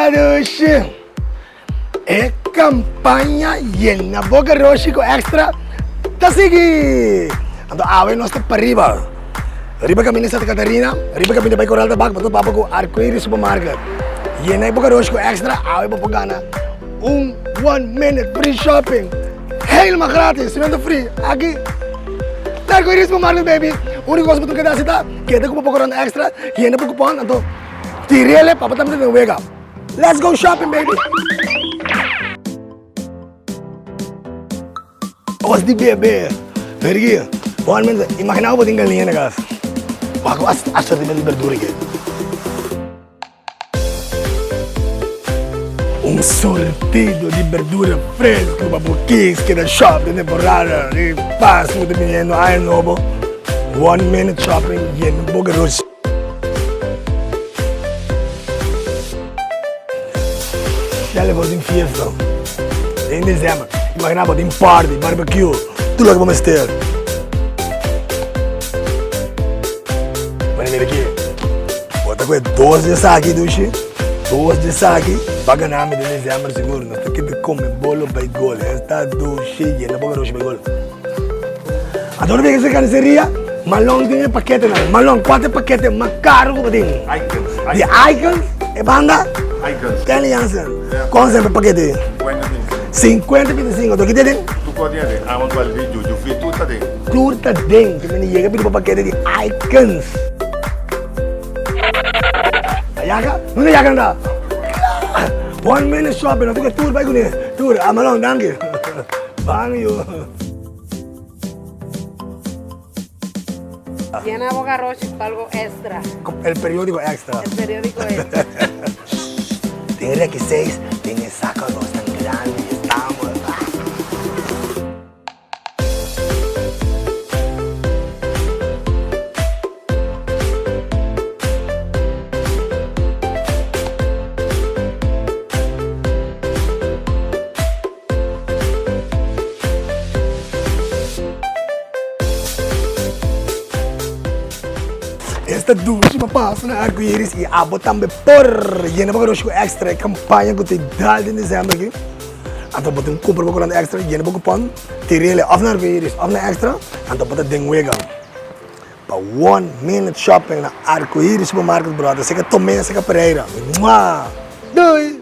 Esta dushi! E kampaña Yena Bo Garoshi ku Extra ta sigui! Anto awe nos ta pariba, riba kaminda Santa Catarina, riba kaminda bai Koral Tabak, bo ta topa ku Arcoiris Supermarket. Yena e bo garoshi ku Extra, awe bo por gana un one minute free shopping! Helemaal gratis, si no ta free, aki na Arcoiris Supermarket baby! Uniko kos bo tin ku hasi ta keda ku bo poko rònt extra, yena bo kupon, anto tir'el pa bo ta mete den wega. Let's go shopping baby! Kos di bebe. Vergi, bon mensen, imagina ku bo tin galiña na kas. Wak ku asortimento di berdura ke. Un surtido di berdura fresco pa bo kids keda shop den temporada di Pasku ta biniendo aña nobo. One minute shopping yendo boca roshi. Dale bo tin fiesta den december. Imagina bo tin party, barbecue, tur loke bo mester. Bueno, mira aki. Bo ta kohe dos di esaki dushi, dos di esaki pa gana mi den december sigur. Nos ta keda come bolo bay gol. Esta dushi yena boca dushi bay gol. Anto no bini ese carniceria, Malon tin e paketenan. Malon, kua ta e pakete mas karo ku bo tin? Icons. Di Icons, e banda? Icons. Kenley Jansen. Kon semper pakete? 50 25. 50 25. Anto ki ta den? Tur kos tin aden. Amon Dualbi, Juju Free, tur ta den. Tur ta den. Ki mende yega pidi bo pakete di Icons. Ayaka? Nunde ayaka nan ta? One minute shopping. Nos tin ku tur bai kuné. Tur. Ah, Malon, danki. Bang yu. Llena bo garoshi cu algo extra. El periodico extra. El periodico extra. Tin reki seis, tin e saco arroz tan grandi, estamos. Esta dushi pa pasa na arcoiris y abo tambe por yena bo garoshi cu extra e campaña cu ta dal den december aki. Anto bo tin cumpra bo corant extra yena bo cupon tirele of na arcoiris of na extra anto bo ta den wega pa one minute shopping na Arcoiris supermarket brother. Seka Tomé seka Pereira. Mua! Doei!